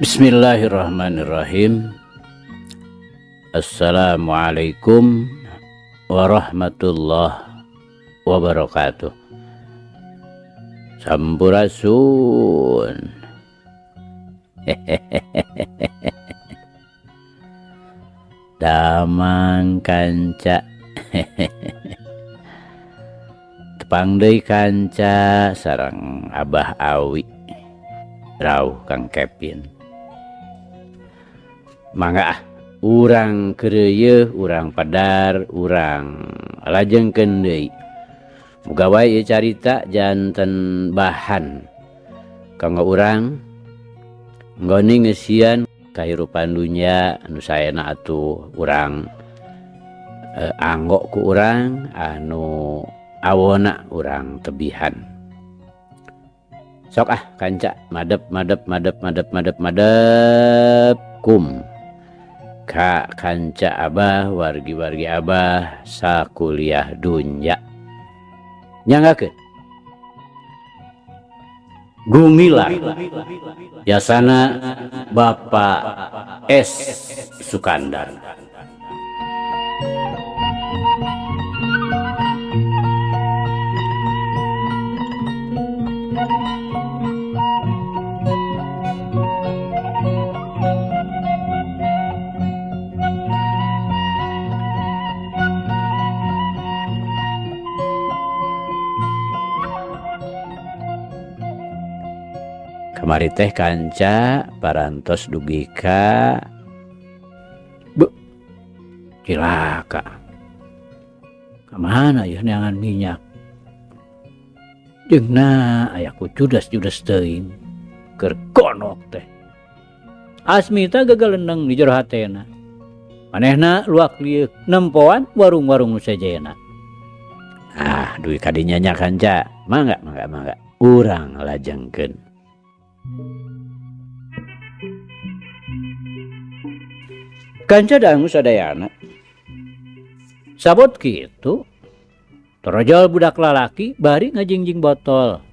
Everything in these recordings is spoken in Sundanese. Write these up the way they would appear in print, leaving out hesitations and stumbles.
Bismillahirrahmanirrahim. Assalamualaikum warahmatullahi wabarakatuh. Sampurasun. Damang kanca. Tepang deui kanca sareng Abah Awi rauh Kang Kevin. Mangga ah, urang keureuyeun, urang padar, urang lajengkeun deui. Muga wae ieu carita janten bahan kanggo urang nggoni ngeusian kahirupan dunya anu saena atuh urang anggo ku urang anu awona urang tebihan. Sok ah kanca madep madep madep madep madep madep kum ka kanca abah wargi-wargi abah sakuliah dunya. Nyanggakeun Gumilar yasana Bapak S Sukandar. Kamari teh kanca parantos dugi ka be cilaka. Kamana yeuh neangan minyak? Jeung na aya ku judas-judas teuing keur gonok teh. Asmita gagalendeng di jero hatena. Manehna luak lieuk nempoan warung-warung nu sejena. Ah, duit kadinya nya kanca. Mangga, mangga, mangga. Urang lajengkeun. Kanca dangu sadayana. Sabot kitu, torojol budak lalaki bari ngajingjing botol.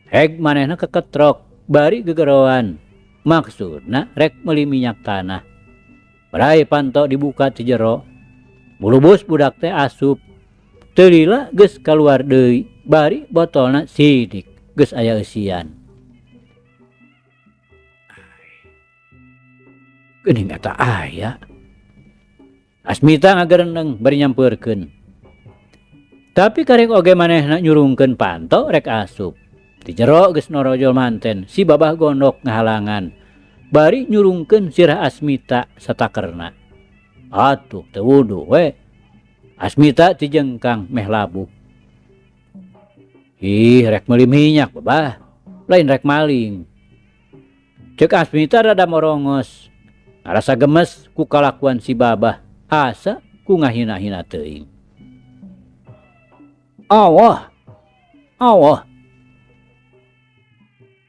Heg manehna keketrok bari gegeroan. Maksudna rek meuli minyak tanah. Barai panto dibuka ti jero. Bulubus budak teh asup. Teu lila geus kaluar deui, bari botolna sidik geus aya eusian. Geuning eta aya. Asmita ngagereneng bari nyampeurkeun. Tapi karek oge manehna nyurungkeun panto rek asup. Di jero geus norojol manten si babah gondok ngahalangan. Bari nyurungkeun sirah Asmita satakerna. Atuh teu wuduh we. Asmita tijengkang meh labuh. Ih, rek meuli minyak babah, lain rek maling. Ceuk Asmita rada morongos. Ngarasa gemes ku kalakuan si babah, asa ku ngahina-hina teuing. Allah, Allah.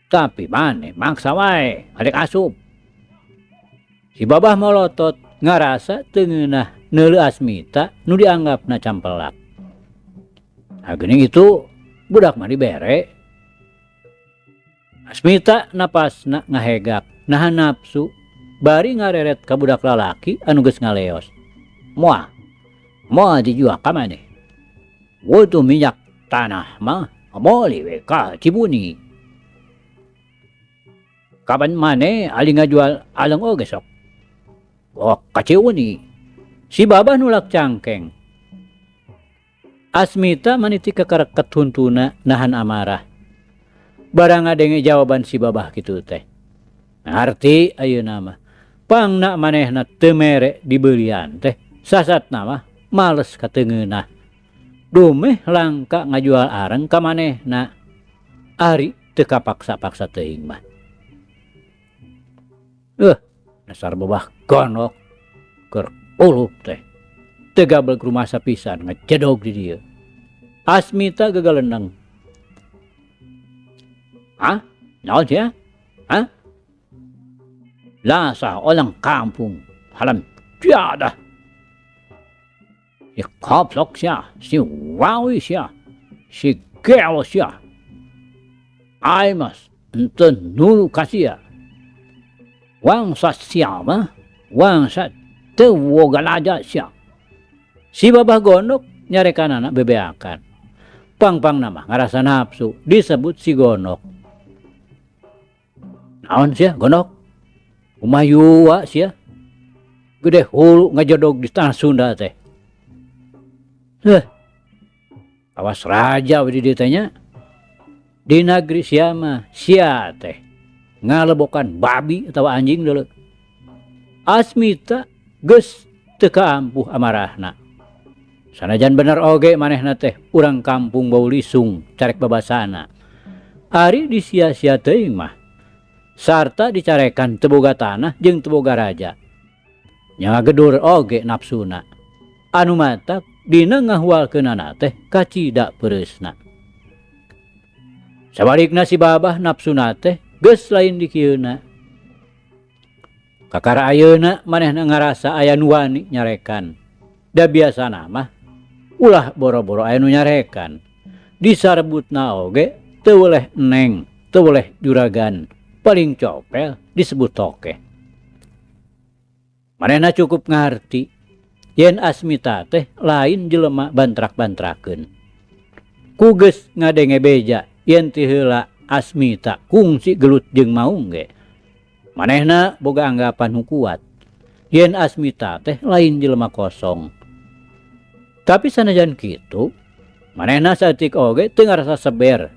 Tapi maneh maksa wae arek asup. Si babah molotot ngarasa teu ngeunah neuleuh Asmita nu dianggapna campelak. Nah, geuning itu budak mah dibere. Asmita napasna ngahegak nahan nafsu bari ngareret ka budak lalaki anu geus ngaleos. Moal, moal dijual ka maneh. Butuh minyak tanah mah meuli we ka Cibuni. Kapan maneh ali ngajual aleng oge sok? Oh, ka Ciuni. Si babah nulak cangkeng. Asmita maniti kakareket huntuna nahan amarah. Barang ngadenge jawaban si babah kitu teh. Ngarti ayeuna mah. Pangna manehna teu mere dibeulian teh, sasatna mah males kateungeunah. Dumeh langka ngajual areng ka manehna. Ari teu kapaksa-paksa teuing mah. Dasar babah gondok keur ulup teh. Teu gableg rumasa pisan ngejedog di dieu. Asmita gagalendeng. Hah? Naon sia? Hah? Lasah orang kampung halam tiada. Si koplok sia, si wawi sia, si gelo sia. Aimas ente nulu kasia. Wangsa sia mah, wangsa teu boga laja sia. Si Babah Gondok nyarekanana bebeakan. Pang-pangna mah ngarasa nafsu disebut si Gondok. Naon sia Gondok? Kumaha yua sia? Gede hulu ngajedog di tanah Sunda teh. Heh. Awas raja we di dieu teh nya. Di nagri sia mah sia teh ngalebokan babi atawa anjing deuleu. Asmita geus teu kaampuh amarahna. Sanajan bener oge manehna teh urang kampung bau lisung carek babasana. Ari disia-sia teuing mah sarta dicarekan teu boga tanah jeung teu boga raja. Nya ngagedur oge nafsuna. Anu matak dina ngahualkeunana teh kacida peureusna. Sabalikna si Babah nafsuna teh geus lain dikieuna. Kakara ayeuna manehna ngarasa aya nu wani nyarekan. Da biasana mah ulah boro-boro aya nu nyarekan. Disarebutna oge teu weleh neng, teu weleh juragan, paling copel disebut tokeh. Manehna cukup ngarti yen Asmita teh lain jelema bantrak-bantrakeun. Ku geus ngadenge beja yen ti heula Asmita kungsi gelut jeung maung ge. Manehna boga anggapan nu kuat yen Asmita teh lain jelema kosong. Tapi sanajan kitu, manehna saeutik oge teu ngarasa seber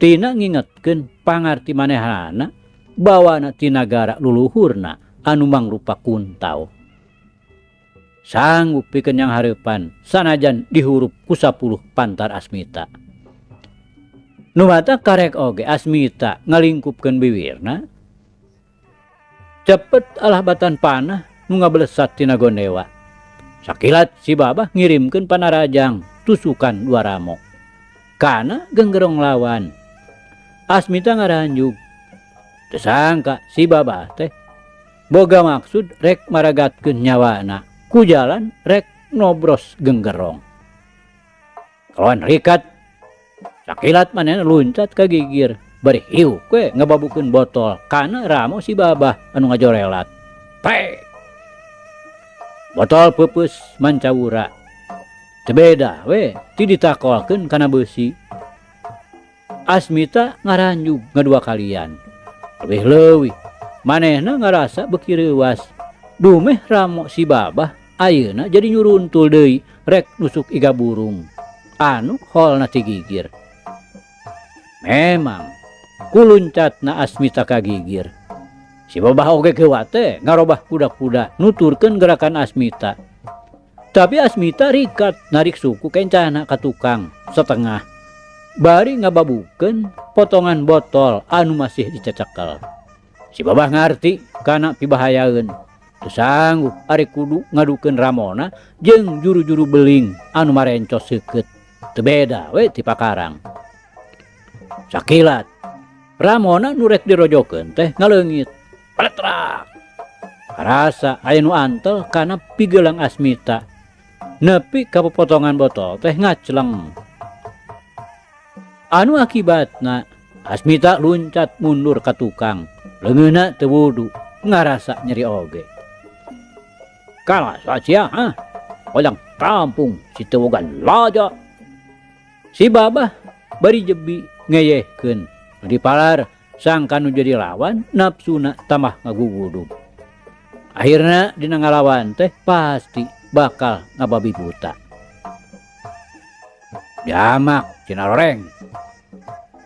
tina ngingetkeun pangarti manehna bawana ti nagara luluhurna anu mangrupa kuntau. Sanggup pikeun yang hareupan sanajan dihurup ku 10 pantar Asmita. Nu matak karek oge Asmita ngalingkupkeun biwirna. Cepet alah batan panah nu ngablesat tina gondewa. Sakilat si Babah ngirimkeun panarajang tusukan dua ramo. Kana genggerong lawan. Asmita ngaranjug. Teu sangka si Babah teh boga maksud rek maragatkeun nyawana ku jalan rek nobros genggerong. Kawan rikat sakilat manehna luncat ka gigir bari hiuk we ngababukeun botol kana ramo si Babah anu ngajorelat. Pek! Botol peupeus mancawura. Teu beda we ti ditakolkeun kana beusi. Asmita ngaranjug ngadua kalian. Leuwih-leuwih manehna ngarasa beuki reuwas. Dumeh ramo si Babah ayeuna jadi nyuruntul deui rek nusuk iga burung anu holna ti gigir. Memang kuluncatna Asmita ka gigir. Si Babah oge geuwat teh ngarobah kuda-kuda nuturkeun gerakan Asmita. Tapi Asmita rikat narik suku kencana ka tukang setengah. Bari ngababukeun potongan botol anu masih dicecekel. Si Babah ngarti kana pibahayaeun. Teu sanggup ari kudu ngadukeun ramona jeung juru-juru beling anu marencos seukeut. Teu beda we ti pakarang. Sakilat ramona nu rek dirojokeun teh ngaleungit. Paletrak. Karasa aya nu antel kana pigelang Asmita. Nepi ka popotongan botol teh ngacleng. Anu akibatna Asmita luncat mundur ka tukang. Leungeunna teu wudu, ngarasa nyeri oge. Kalah sia, ha? Olang kampung si teu boga laja. Si Babah bari jebi ngeyehkeun. Dipalar sangka nu jadi lawan nafsuna tambah ngagugudug. Akhirna dina ngalawan teh pasti bakal ngababi buta. Jamak cina loreng.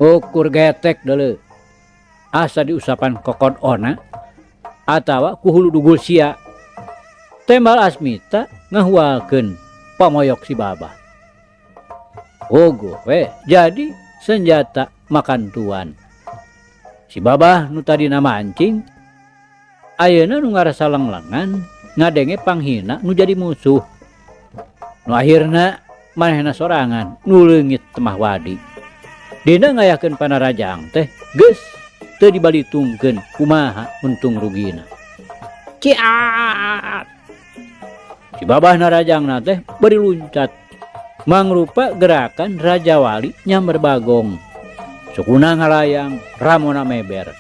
Ukur getek deuleu. Asa diusapan kokod ona atawa ku hulu dugul sia. Tembal Asmita ngahualkeun pamoyok si Babah. Ogo we jadi senjata makan tuan. Si Babah nu tadina mancing ayeuna nu ngarasa lenglengan ngadenge panghina nu jadi musuh. Nu akhirna manehna sorangan nu leungit temah wadi. Dina ngayakeun panarajang teh geus teu dibalitungkeun kumaha untung rugina. Ciat! Si Babah narajangna teh bari luncat mangrupa gerakan Raja Wali nyamber bagong. Sukuna ngalayang, ramona meber.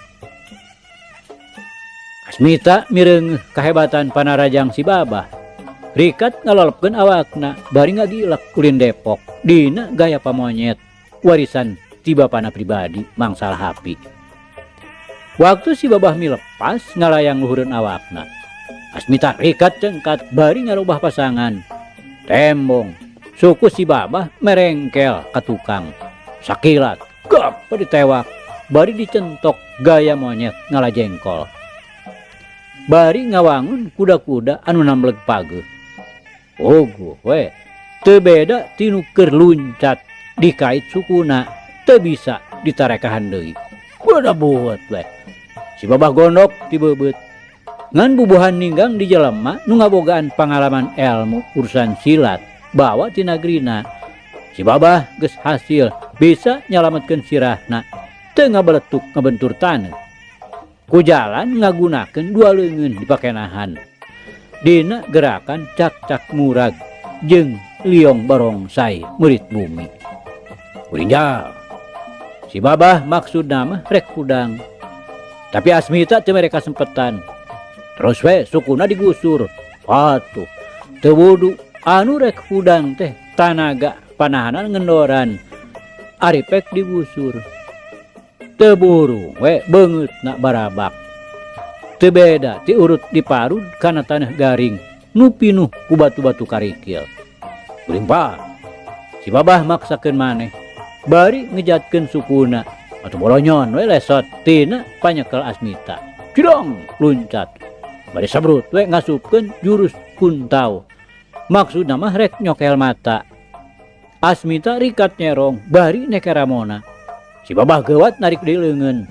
Asmita mireungeuh kahebatan panarajang si Babah. Rikat ngalolepkeun awakna bari ngagilek ulin Depok dina gaya pamonyet warisan ti bapana pribadi mangsa Hapi. Waktu si Babah milepas ngalayang luhureun awakna. Asmita rikat cengkat bari ngarubah pasangan. Tembong suku si Babah merengkel ka tukang. Sakilat gap ditewak bari dicentok gaya monyet ngalajengkol. Bari ngawangun kuda-kuda anu nambleg pageuh. Ogo we teu beda tinu keur luncat dikait sukuna teu bisa ditarekahan deui. Buat we. Si Babah gondok ti beubeut. Ngan bubuhan ninggang di jelema nu ngabogaan pangalaman elmu urusan silat bawa ti nagrina. Si Babah geus hasil bisa nyalametkeun sirahna teu ngabeletuk ngabentur taneuh. Ku jalan ngagunakeun dua leungeun dipakenahan. Dina gerakan cak-cak murag jeung liong barongsai murid bumi. Urinjal. Si Babah maksudna mah rek hudang. Tapi Asmita teu mere kasempetan. Terus we sukuna digusur. Atuh teu wudu anu rek hudang teh tanaga panahanan ngendoran. Ari pek digusur. Teu burung we beungeutna barabak. Teu beda ti urut diparud kana tanah garing nu pinuh ku batu-batu karikil. Ulimpah. Si Babah maksakeun maneh bari ngejatkeun sukuna. Atuh bolonyon we lesot tina panyekel Asmita. Cidong luncat. Bari sabrut we ngasupkeun jurus kuntau. Maksudna mah rek nyokel mata. Asmita rikat nyerong bari nekeramona. Si Babah geuwat narik deui leungeun.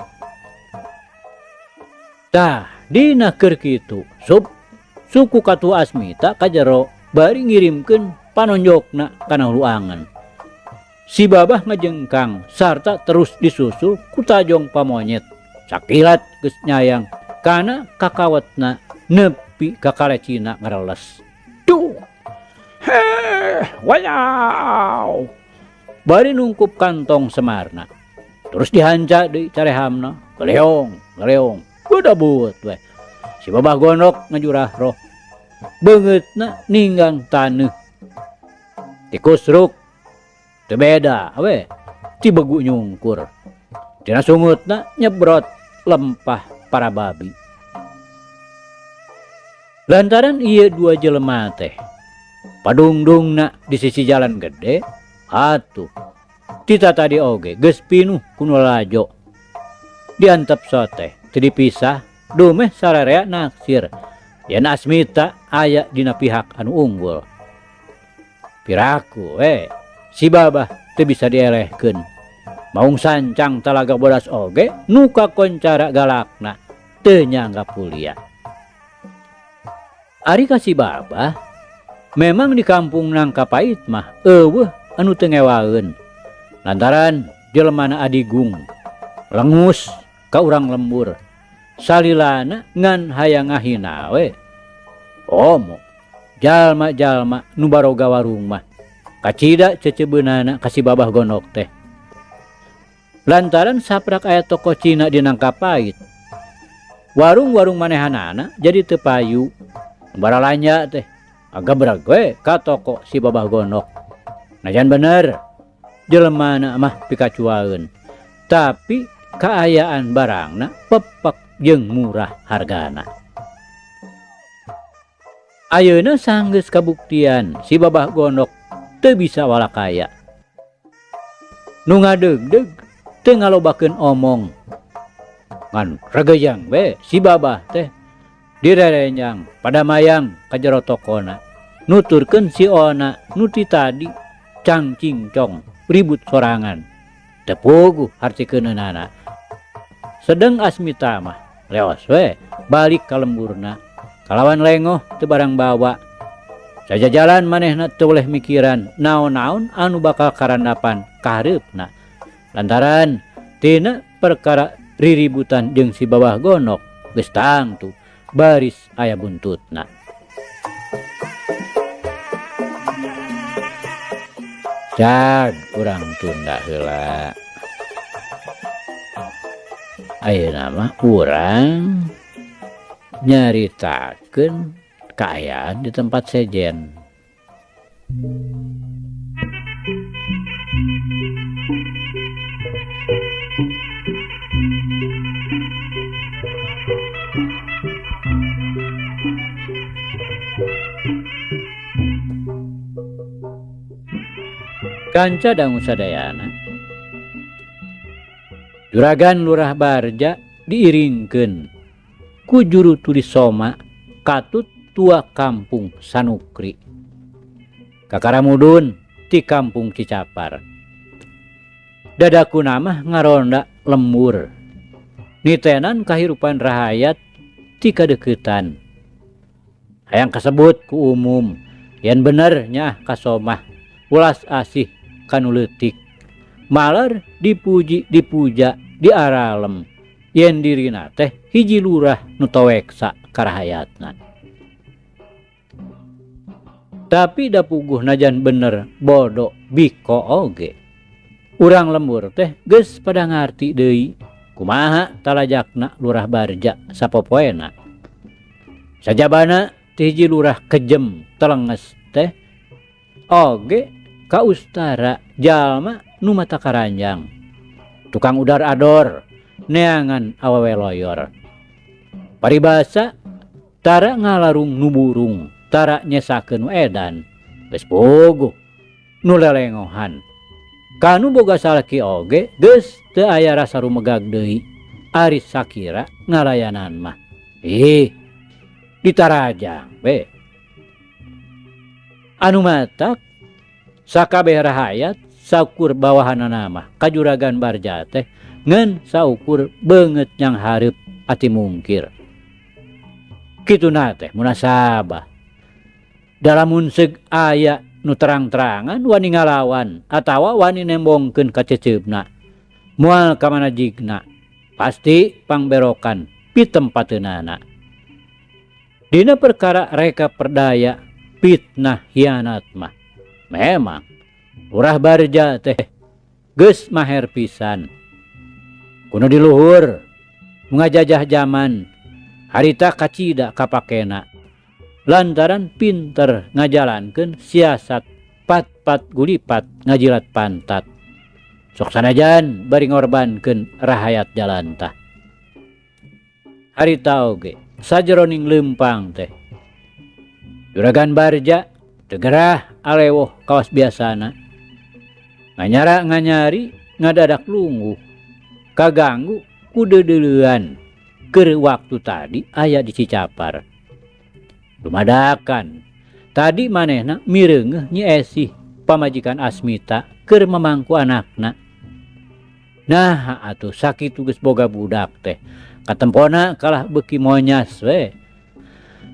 Tah dina keur kitu sup suku katu Asmita ka jero bari ngirimkeun panonjokna kana hulu angen. Si Babah ngajengkang sarta terus disusul ku tajong pamonyet. Sakilat geus nyayang kana kakawetna nepi ka kalecina ngareles. Duh. Heh, wayaw. Bari nungkup kantong semarna. Terus dihanca deui carehamna, geleong, geleong. Budabut we. Si Babah gondok ngajurah roh. Beungeutna ninggang taneuh. Tikusruk teu beda we, ti begu nyungkur. Tina sungutna nyebrot lempah para babi. Lantaran ieu dua jelema teh padungdungna di sisi jalan gede, atuh tita tadi oge geus pinuh ku nu lalajo. Diantep soteh teu dipisah, dumeh sararea naksir yen Asmita aya dina pihak anu unggul. Piraku we si Babah teu bisa dielehkeun. Maung sancang talaga bodas oge nu kakoncara galakna teu nyangga pulia. Ari ka si Babah memang di kampung Nangkapait mah eueuh anu teu ngewaeun. Lantaran jelemana adigung lengus ka urang lembur. Salilana ngan hayang ngahina we. Omo jalma-jalma nu baroga warung mah kacida cecebeunana ka si Babah gondok teh. Lantaran saprak aya toko Cina di Nangkapait, warung-warung manehanana jadi teu payu. Baralanya teh agabrag we ka toko si Babah gondok. Najan bener jelemana mah pikacuaeun, tapi kaayaan barangna pepek jeung murah hargana. Ayeuna sanggeus kabuktian si Babah gondok teu bisa walakaya. Nu ngadeugdeug teu ngalobakeun omong. Ngan regejang we si Babah teh direrenjang padamayang ka jero tokona. Nuturkeun si Ona nu ti tadi cangcingcong ribut sorangan. Teu puguh hartikeunana. Sedeng Asmita mah leos we balik ka lemburna. Kalawan lengoh teu barang bawa. Sajajalan manehna teu boleh mikiran naon-naon anu bakal karandapan kahareupna. Lantaran tina perkara riributan jeung si Babah gondok geus tangtu baris aya buntutna. Cag urang tunda heula. Ayeuna mah urang Nyaritakeun kaayaan di tempat sejen. Kanca dangu sadayana. Juragan Lurah Barja diiringkeun ku juru tulis Soma katut tua kampung Sanukri. Kakaramudun ti kampung Cicapar. Dadaku namah ngaronda lembur. Nitenan kahirupan rahayat ti kadeukeutan. Hayang kasebut ku umum yen bener nyaah kasomah ulas asih kanu leutik. Malar dipuji dipuja diaralem yen dirina teh hiji lurah nu toweksa karahayatna. Tapi da puguh najan bener bodoh biko oge. Urang lembur teh geus pada ngarti deui kumaha talajakna Lurah Barja sapopoena. Sajabana ti hiji lurah kejem telenges teh oge kaustara jalma nu mata karanjang. Tukang udar ador neangan awewe loyor. Paribasa tara ngalarung nu burung, tara nyesakeun nu edan. Geus puguh nu lelengohan. Kanu boga salaki oge geus teu aya rasa rumegag deui. Ari sakira ngalayanan mah. Ih, ditarajang we. Anu matak sakabeh rahayat saukur bawahanana mah kajuragan Barja teh ngan saukur beungeut nyang hareup ati mungkir. Kituna teh munasabah. Dalamun seug aya nu terang-terangan wani ngalawan atawa wani nembongkeun ka ceceupna. Moal ka mana jigna pasti pangberokan pitempateunana. Dina perkara reka perdaya fitnah hianat mah memang Lurah Barja teh geus maher pisan. Kuno di luhur ngajajah jaman harita kacida kapakena lantaran pinter ngajalankeun siasat pat-pat gulipat ngajilat pantat. Sok sanajan bari ngorbankeun rahayat jalantah. Harita oge sajeroning leumpang teh Juragan Barja teu gerah alewoh kawas biasana. Nganyara nganyari ngadadak lungguh kaganggu ku deudeulean keur waktu tadi aya di Cicapar. Dumadakan tadi manehna mireungeuh Nyi Esih pamajikan Asmita keur mamangku anakna. Nah atuh sakitu geus boga budak teh katempona kalah beuki monyas we.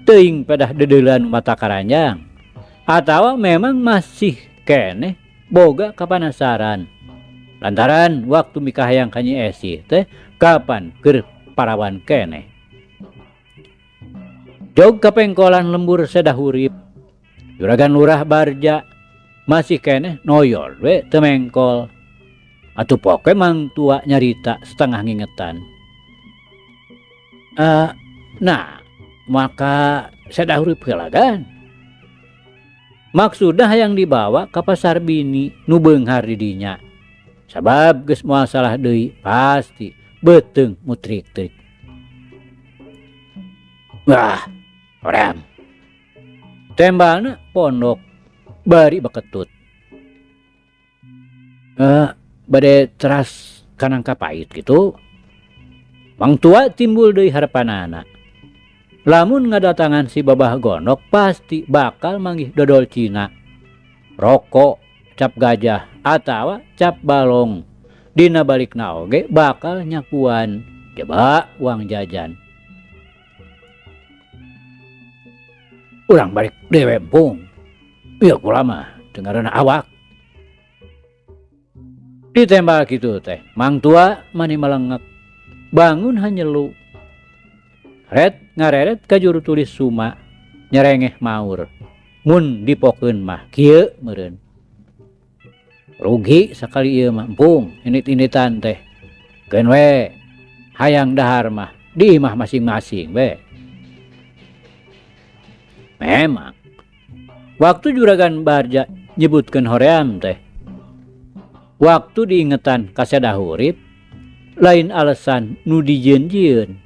Teuing pedah deudeulean mata karanjang atawa memang masih keneh boga kapanasaran. Lantaran waktu mikahayang ka Nyi Esih teh kapan keur parawan keneh. Jog kapengkolan lembur sedah hurip. Juragan Lurah Barja masih keneh noyor we teu mengkol. Atuh poke mang tua nyarita setengah ngingetan. Nah, maka sedah hurip heula kan. Maksudna hayang dibawa ka pasar bini nu beunghar di dinya. Sabab geus moal salah deui pasti beuteung mutrik-trik. Wah, hoream. Tembalna pondok bari beketut. Bade teras kanang kapait gitu. Mang tua timbul deui harapanana. Lamun ngadatangan si babah gondok pasti bakal manggih dodol Cina, rokok, cap gajah atawa cap balong. Dina balikna oge bakal nyakuan coba uang jajan. Urang balik dewe empung. Ieu kula mah teu ngaranna awak. Ditembak kitu teh, mang tua mani melengek. Bangun hanyelu. Ret ngareret ka juru tulis Suma nyerengeh maur. Mun dipokeun mah kieu meureun. Rugi sakali ieu mah empung init-initan teh. Keun we hayang dahar mah di imah masing-masing we. Memang waktu Juragan Barja nyebutkeun hoream teh waktu diingetan ka seda hurip lain alasan nu dijieun-jieun.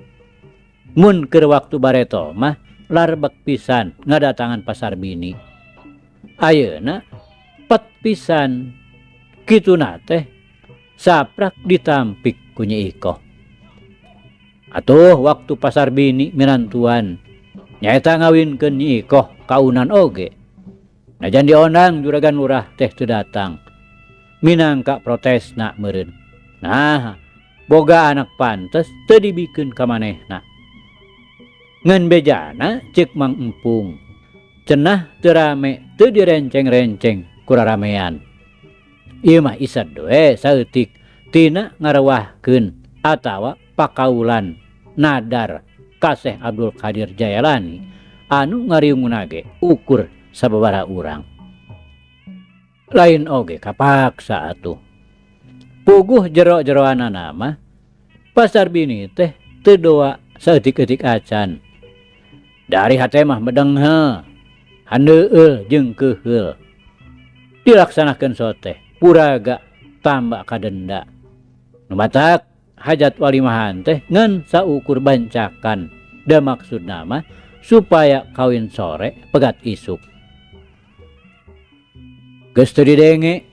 Mun keur waktu bareto mah larbek pisan ngadatangan pasar bini. Ayeuna pet pisan kituna teh saprak ditampik ku Nyi Ikoh. Atuh waktu pasar bini minantuan nyaeta ngawinkeun Nyi Ikoh ka Unan oge. Najan diondang Juragan Lurah teh teu datang. Minangka protesna meureun. Nah, boga anak pantes teu dibikeun ka manehna. Ngan bejana ceuk Mang Empung. Cenah teu rame teu direnceng-renceng ku raramean. Ieu mah ised we saeutik tina ngarewahkeun atawa pakaulan nadar ka Syekh Abdul Qadir Jailani anu ngariungna ge ukur sababaraha urang. Lain oge kapaksa atuh. Puguh jero-jeroanana mah pasar bini teh teu doa saeutik-eutik acan. Dari hate mah medenghe, handeueul jeung keuheul. Dilaksanakeun soteh puraga tambah kadenda. Nu matak hajat walimahan teh ngan saukur bancakan da maksudna mah supaya kawin sore pegat isuk. Geus teu didenge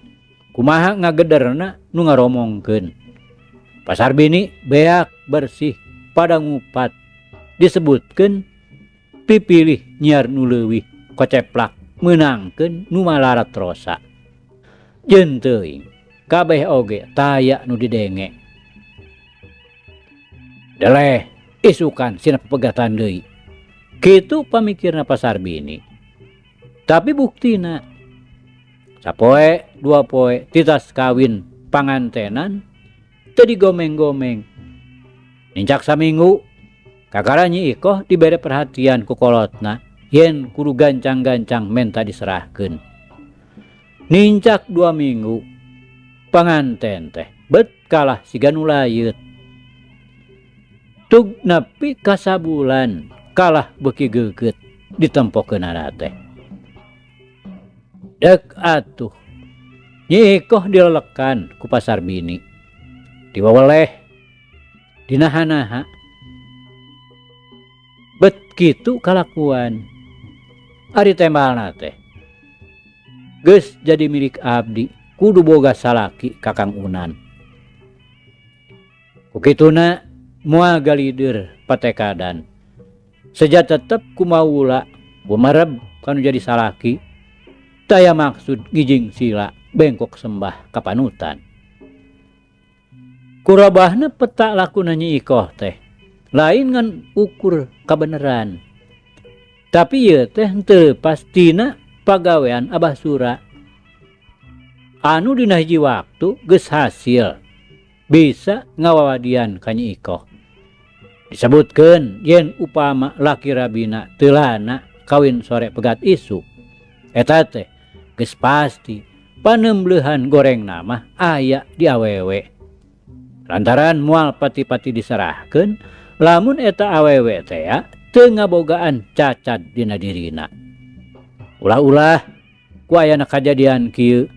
kumaha ngagederna nu ngaromongkeun. Pasar bini beak bersih pada ngupat disebutkeun pipilih nyiar nu leuwih koceplak meunangkeun nu malarat rosa. Jeung teuing kabeh oge taya nu didenge. Deleh isukan sina pepegatan deui. Kitu pamikirna pasar bini. Tapi buktina sapoe dua poe titas kawin pangantenan teu digomeng-gomeng. Nincak saminggu kakara Nyi Ikoh dibere perhatian ku kolotna yen kudu gancang-gancang menta diserahkeun. Nincak 2 minggu panganten teh bet kalah siga nu layeut. Tug nepi ka sabulan kalah beuki geugeut ditempokeunana teh. Dek atuh Nyi Ikoh dilelekan ku pasar bini. Diwaweleh dinaha-naha. Bet kitu kalakuan. Ari tembalna teh geus jadi milik abdi kudu boga salaki Kakang Unan. Ku kituna moal galider patekadan. Seja tetep kumaula gumareb kanu jadi salaki. Taya maksud ngijing sila bengkok sembah kapanutan. Kurabahna peta lakuna Nyi Ikoh teh lain ngan ukur kabeneran. Tapi ieu teh henteu pastina pagawean Abah Sura. Anu dina hiji waktu geus hasil bisa ngawawadian ka Nyi Ikoh. Disebutkeun yen upama laki rabina teu lana kawin sore pegat isuk. Eta teh geus pasti panembleuhan gorengna mah aya di awewe. Lantaran moal pati-pati diserahkeun lamun eta awewe teh teu ngabogaan cacad dina dirina. Ulah-ulah ku ayana kajadian kieu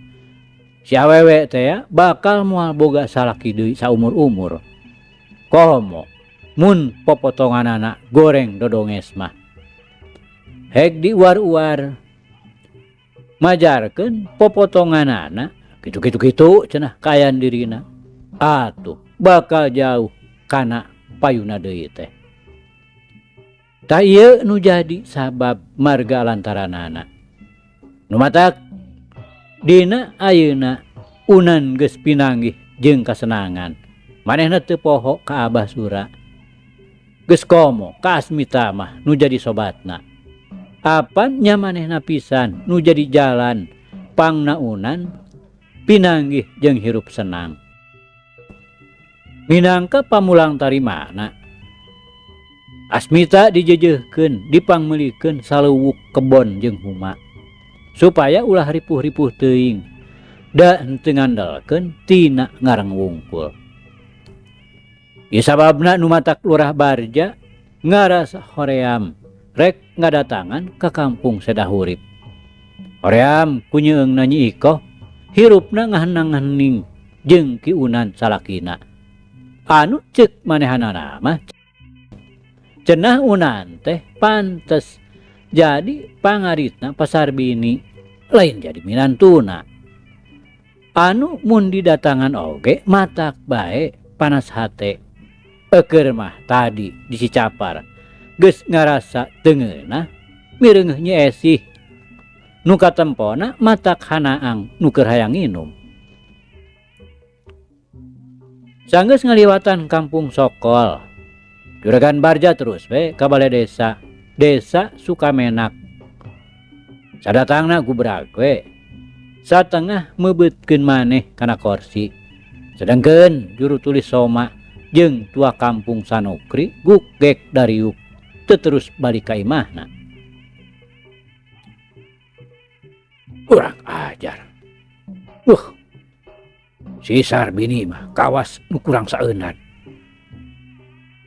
si awewe teh bakal moal boga salaki deui saumur-umur. Komo mun popotonganana goreng dodonges mah. Heg diuar-uar majarkeun popotonganana kitu-kitu-kitu cenah kaayaan dirina. Atuh bakal jauh kana payuna deui teh. Tah ieu nu jadi sabab marga lantaranana. Nu matak dina ayeuna Unan geus pinanggih jeung kasenangan. Manehna teu poho ka Abah Sura. Geus komo ka Asmita mah nu jadi sobatna. Apan nya manehna pisan nu jadi jalan pangna Unan pinanggih jeung hirup senang. Minangka pamulang tarimana Asmita dijejeuhkeun dipangmeulikeun saluwuk kebon jeung huma supaya ulah ripuh-ripuh teuing da henteu ngandelkeun tina ngarang wungkul. Ieu sababna nu matak Lurah Barja ngarasa hoream rek ngadatangan ka kampung Sedahurip. Hoream ku nyeungna Nyi Ikoh, hirupna ngahenang-hening jeung Ki Unan salakina. Anu ceuk manehanana mah cenah Unan teh pantes jadi pangaritna pasar bini lain jadi minantuna. Anu mun didatangan oge matak bae panas hate. Eukeur mah tadi di Cicapar geus ngarasa teu ngeunah mireungeuh Nyi Esih. Nu katempona matak hanaang nu keur hayang nginum. Sanggeus ngaliwatan kampung Sokol, Juragan Barja terus we ka bale desa, desa Sukamenak. Sadatangna gubrag we. Satengah mebeutkeun maneh kana korsi. Sedengkeun juru tulis Soma jeung tua kampung Sanokri gugek dariuk teu terus balik ka imahna. Urang ajar. Si Sarbini mah kawas nu kurang saeunan.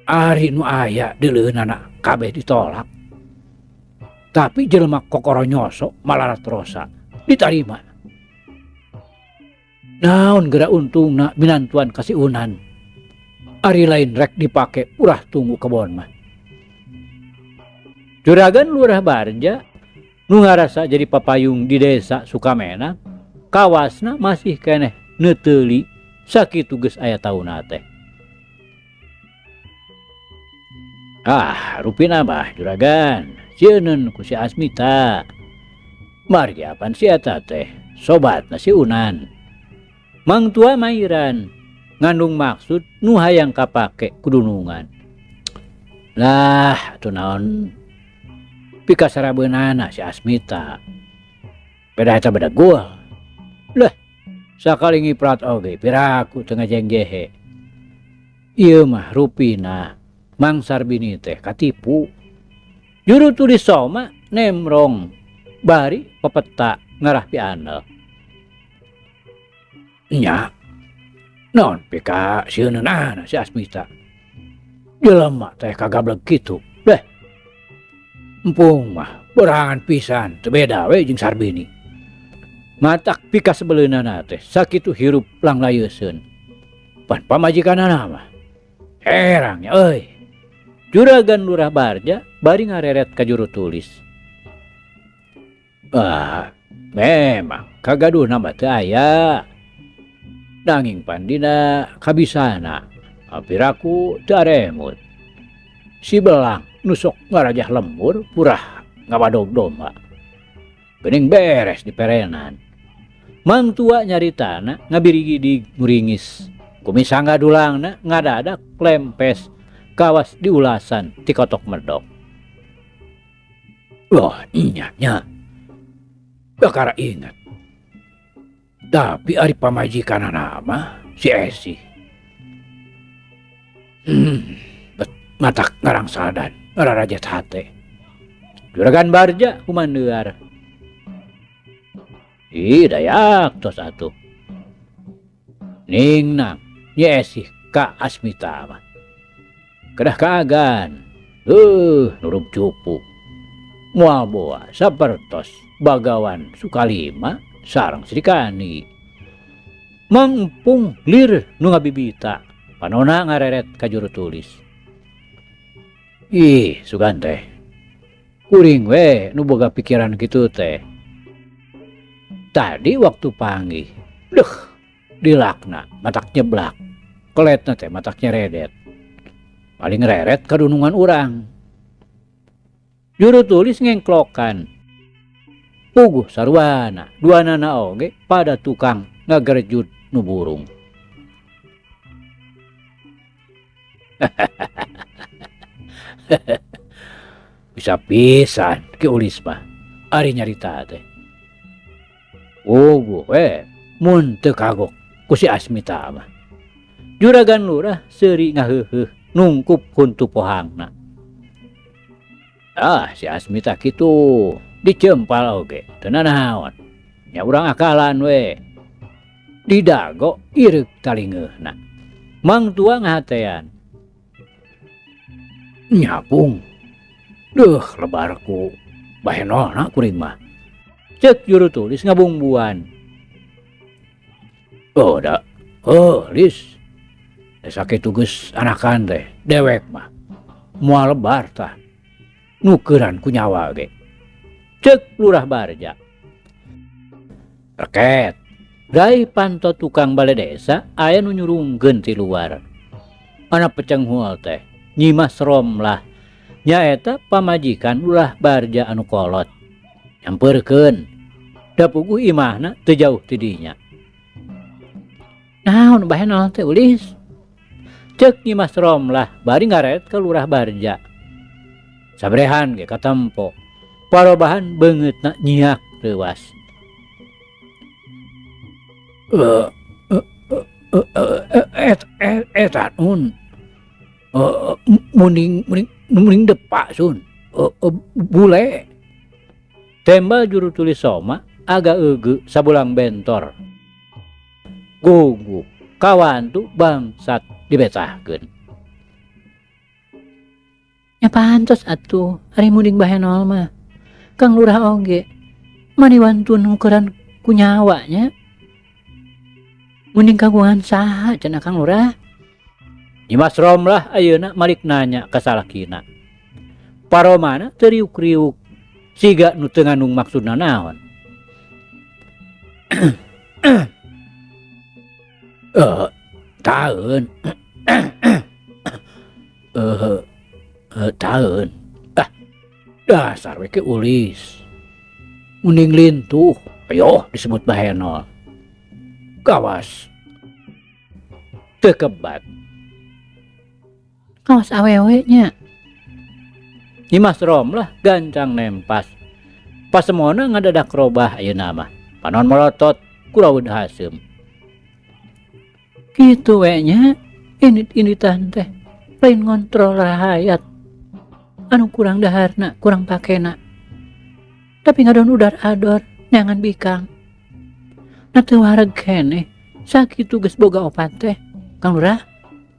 Ari nu aya dileueunana kabeh ditolak. Tapi jelema kokoro nyosok malarat rosa ditarima. Naon geura untungna minantuan ka si Unan. Ari lain rek dipake urah tunggu kebon mah. Juragan Lurah Barja nu ngarasa jadi papayung di desa Sukamenak, kawasna masih keneh neuteuli sakitu geus aya tauna teh. Ah, rupina mah juragan, sieuneun ku si Asmita. Margi apan si eta teh sobatna si Unan. Mangtua mairan ngandung maksud nu hayang kapake kudunungan. Lah, atuh naon pikasarabeunana si Asmita. Beda eta beda gua. Lah, sakali ngiprat oge piraku teu ngajengjehe. Ieu mah rupina Mang Sarbini teh katipu. Juru tulis Soma nemrong bari pepeta ngarah pianel. Nya, naon pika sieunana si Asmita. Jelema teh kagableg kitu. Deh. Empung mah berangan pisan teu beda we jeung Sarbini. Matak pika sebeleunana teh sakitu hirup langlayeuseun. Pan pamajikanana mah herang nya euy. Juragan Lurah Barja bari ngareret ka juru tulis. Ah, memang kagaduhna mah teu aya. Nanging pandina kabisana, piraku teu aremut. Si belang nusok ngarajah lembur purah ngabadog domba. Geuning beres di perenan. Mangtua nyaritana ngabirigidig muringis. Kumisangga dulangna ngadadak lempes kawas diulasan ti kotok medok. Wah, nya nya. Bakara ingat. Tapi ari pamajikanana mah si Esi. Bet matak ngarang sadan, ngararajat hate. Juragan Barja kumandear. Ih, dayak tos atuh. Ning nang Nyi Esih ka Asmita mah. Kedah kagan. Nurub cupu. Moal boa sapertos Bagawan Sukalima sareng Srikandi. Mangpung lir nu ngabibita, panona ngareret ka juru tulis. Ih, sugan teh. Kuring we nu boga pikiran kitu teh. Tadi waktu panggih, deh, dilakna matak nyeblak. Keletna teh matak nyeredet. Paling reret kadunungan urang. Juru tulis ngengklokan. Puguh sarwana, duanana oge pada tukang ngagerjud nu burung. Bisa pisan Ki Ulis mah ari nyarita teh. Puguh we mun teu kagok ku si Asmita mah. Juragan Lurah seuri ngaheuheuh nungkup huntu pohangna. Ah, si Asmita kitu dicempal oge teu nanaon. Nya urang akalan we. Didago ireuk talingeuna. Mangtua ngahatean. Nyapung. Duh lebar ku bahenolna kuring mah. Cek juru tulis ngabungbuan. Oh da, oh lis. Sakitu geus anakan teh dewek mah. Moal lebar tah. Nukeran ku nyawa ge. Cek Lurah Barja. Reket. Rai panto tukang bale desa aya nu nyurungkeun ti luar. Ana pecenghul teh Nyimas Romlah nyaeta pamajikan Lurah Barja anu kolot. Nyampeurkeun. Da puguh imahna teu jauh ti dinya. Naon bahenol teh ulis? Cek Nyimas Romlah bari ngaret ka Lurah Barja. Sabrehan ge katempo. Parobahan beungeutna nyiak leuwas. Eta nun. Muning muning muning depak sun. Bule. Tembal juru tulis Soma agak eugeuk sabulang bentor. Gugup kawantu bangsat dibetahkeun. Nya pantes atuh ari munding bahenol mah. Kang Lurah oge mani wantun nukeran ku nyawa nya. Munding kagungan saha cenah Kang Lurah? Nyimas Romlah ayeuna malik nanya ka salakina. Paromana teu riuk-riuk siga nu teu ngandung maksudna naon. Taeun. Taeun. Ah, dasar we ke ulis. Munding lintuh, ayo disebut bahenol. Kawas. Teu kebat. Kawas awewe nya. Nyimas Romlah gancang nempas. Pasemona ngadadak robah ayeuna mah. Panon molotot kuraud haseum. Kitu we nya, indit-inditan teh lain ngontrol rahayat. Anu kurang daharna, kurang pakena. Tapi ngadon udar ador neangan bikang. Na teu wareg keneh, sakitu geus boga opat teh. Kang Lurah,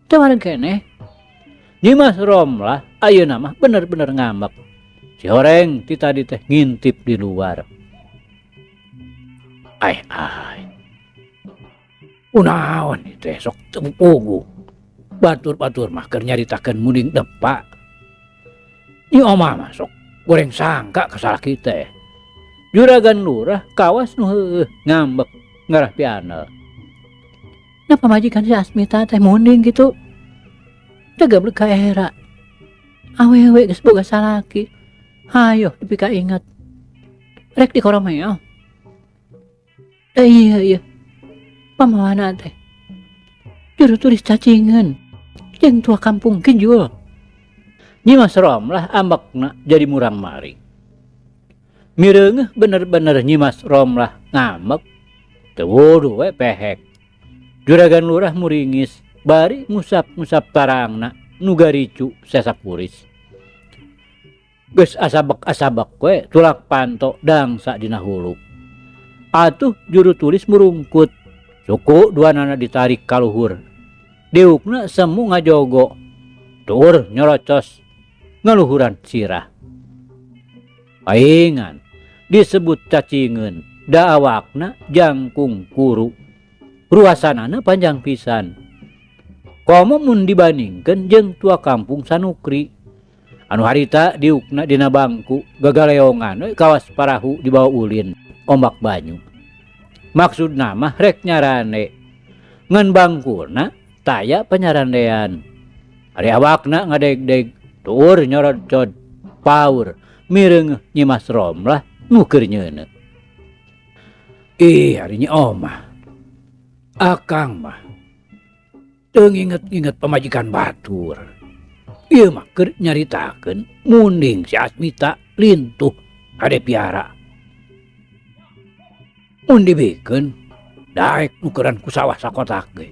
teu wareg keneh. Nyimas Romlah ayeuna mah bener-bener ngambek. Si horeng ti tadi teh ngintip di luar. Ai ai. Kunaon ieu teh sok teu puguh. Batur-batur mah keur nyaritakeun munding depak. Nyi Oma mah sok goreng sangka ka salaki teh. Juragan Lurah kawas nu heueuh ngambek ngarah pianel. Nah pamajikan si Asmita teh munding kitu. Teu gablek ka era. Awewe geus boga salaki. Hayoh dipika inget. Rek dikoromeo. Iya iya. Pamawana teh. Juru tulis cacingeun. Jeung tua kampung kijul. Nyimas Romlah ambekna jadi murang maring. Mireungeuh bener-bener Nyimas Romlah ngambek. Teu wuduh we pehek. Juragan Lurah muringis bari ngusap-ngusap tarangna nu garicu sesak kuris. Geus asabek-asabek we tulak panto dangsa dina hulu. Atuh juru tulis murungkut. Suku duanana ditarik ka luhur. Diukna semu ngajogo. Tur nyorocos ngaluhuran sirah. Paingan disebut cacingeun da awakna jangkung kuru. Ruasanana panjang pisan. Komo mun dibandingkeun jeung tua kampung Sanukri. Anu harita diukna dina bangku gagaleongan we kawas parahu dibawa ulin ombak banyu. Maksudna mah rek nyarande. Ngan bangkuna taya panyarandean. Ari awakna ngadegdeg tuur nyorocod paur mireungeuh Nyimas Romlah nu keur nyeuneu. Ih ari Nyi Omah. Akang mah teu nginget-nginget pamajikan batur. Ieu mah keur nyaritakeun munding si Asmita lintuh hade piara. Mun dibikeun daek nukeran ku sawah sakotak ge.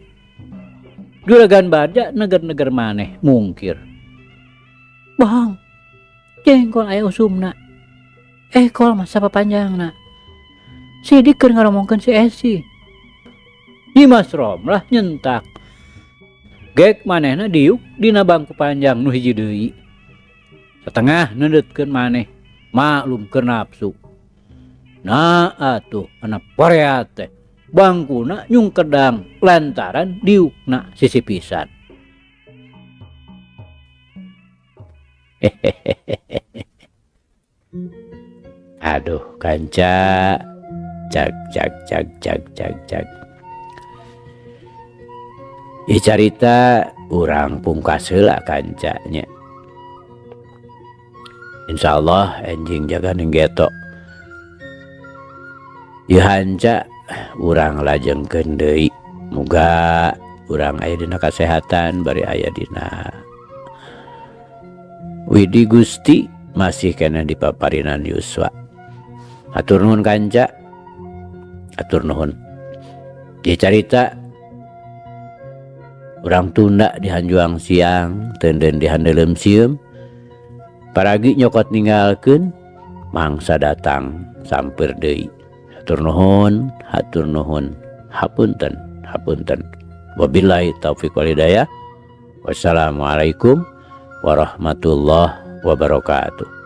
Juragan Barja neger-neger maneh mungkir. Bohong. Jengkol aya usumna. Ekol mah sapapanjangna. Sidik keur ngaromongkeun si Esi. Nyimas Romlah nyentak. Gek manehna diuk dina bangku panjang nu hiji deui. Satengah neundeutkeun maneh maklum keur nafsu. Nah atuh anak poreat teh bangkuna nyungkedang lantaran diukna sisi pisan. Aduh kanca cag cag cag cag cag cag. Ieu carita urang pungkas heula kanca nya. Insyaallah enjing jaga ning geto. Ieu hanca urang lajengkeun deui. Muga urang aya dina kasehatan bari aya dina Widi Gusti masih keneh di paparinan yuswa. Hatur nuhun kanca. Hatur nuhun. Ieu carita urang tunda di hanjuang siang, teunden di handeuleum sieum. Paragi nyokot ninggalkeun mangsa datang sampeur deui. Hatur nuhun, hatur nuhun. Hapunten, hapunten. Wabillahi taufik wal hidayah. Wassalamualaikum warahmatullahi wabarakatuh.